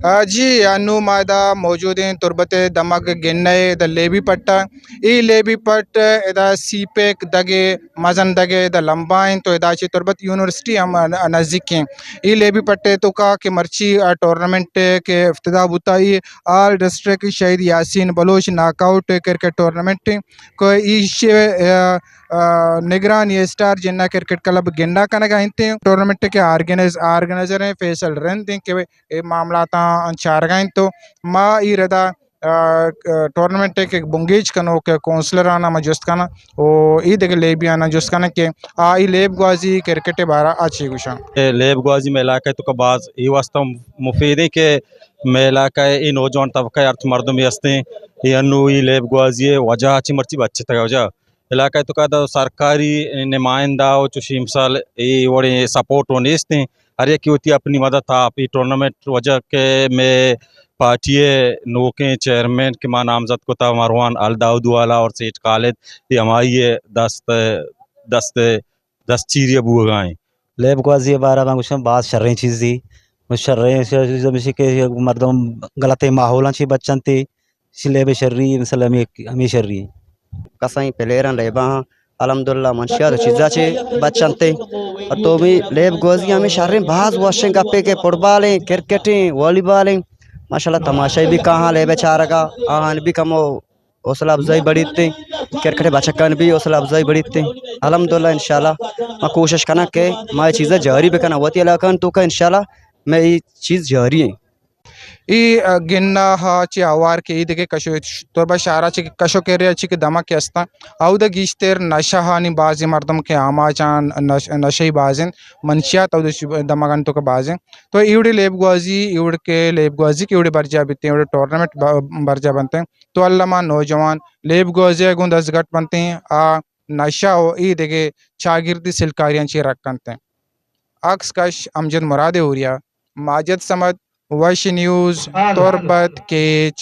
آ، جی، انو ما ادا موجود ایں تربت ءِ دمگ گنہ ءِ ادا لیبی پٹ ءَ۔ اے لیبی پٹ ادا سی پیک دگے، مزن دگے ادا لمبا انت، تو ادا چہ تربت یونیورسٹی ہم ن-، نزیک ایں۔ اے لیبی پٹ ءِ توکا کہ مرچی آ ٹورنامنٹ کہ افتتاح بوتا، اے آل ڈسٹرکٹ شہید یاسین Baloch knock out cricket tournament ایں۔ کہ ایشی، آ، آ، نگرانی اسٹار جناح کرکٹ کلب گنہ کنگا انت۔ ٹورنامنٹ کے آرگنائز-، آرگنائزر ایں فیصل رند ایں کہ اے معاملاتاں چارگا انت۔ تو ما اے ردا، آ، ٹورنامنٹ کے بنگیج کنوک کونسلر آناں ما جست کناں و اے دگہ لیبی آناں جست کناں کہ آ اے لیب گوازی کرکٹ بارہ آ چی گوشاں۔ اے لیب گوازی مئے علاقہ توکا باز اے واسطہ مفید ایں کہ مئے علاقہ اے نوجوان طبقہ ارت مردمی ہستیں، اے انو اے لیب گوازی ءِ وجہ چی مرچی بچتگ وجہ علاقہ توکا دا سرکاری نمائندہ و چوشیں مثال اے وڑیں سپورٹ و نیستیں۔ ہر یکے وتی اپنی مدد آپ اے ٹورنامنٹ وجہ کہ مئے پارٹی ءِ نوکیں چیئرمین کہ ما نامزد کتا مروان الداؤد والا اور سیٹھ خالد، اے ہمائی ءِ دست، دست، دست چیری بوگا ایں۔ لیب گوازی ءِ بارہ ما گوشاں باز شریں چیزے، شریں چیز ہمیشی کہ مردم غلطیں ماحولاں چی بچنتے، اسی لیب شری، مثلا ہمیں، ہمیں شری۔ کسائیں پلیئراں لیباں، الحمدللہ منشیات و چیزا چے بچنتے۔ تو بھی لیب گوازی ہمیں شریں باز وشیں گپے کہ فٹبال ایں، کرکٹ ایں، والی بال ایں۔ ماشاءاللہ تماشائی بھی کہاں لیب چارگا، آہان بھی کمو حوصلہ افزائی بڑیت ایں، کرکٹ بچکان بھی حوصلہ افزائی بڑیت ایں۔ الحمدللہ انشاءاللہ ما کوشش کناں کہ ما یہ چیزا جاری بکناں۔ وتی علاقان توکا انشاءاللہ میں یہ چیز جاری ایں۔ اے، آ، گنہ ءَ چہ ہوار کہ اے دگہ کشو، تربت شہر ءَ چہ کشو کرے ءَ چہ کہ دمگ کہ استاں، اودا گیشتر نشہ آنی بازیں مردم کہ آماچ آں، نش-، نشہی باز انت، منشیات اودا چہ دمگانی توکا باز انت۔ تو ایوڑے لیب گوازی، ایوڑ کہ لیب گوازی کہ ایوڑے برجا بیتیں، ایوڑے ٹورنامنٹ ب-، برجا بنتیں، تو الما نوجوان لیب گوازی ءَ گوں دزگٹ بنتیں، آ نشہ و اے دگہ چاگردی سلکاریاں چہ رک کنتیں۔ عکس کش امجد مراد اوریا، ماجد صمد، وش نیوز، تربت، کیچ۔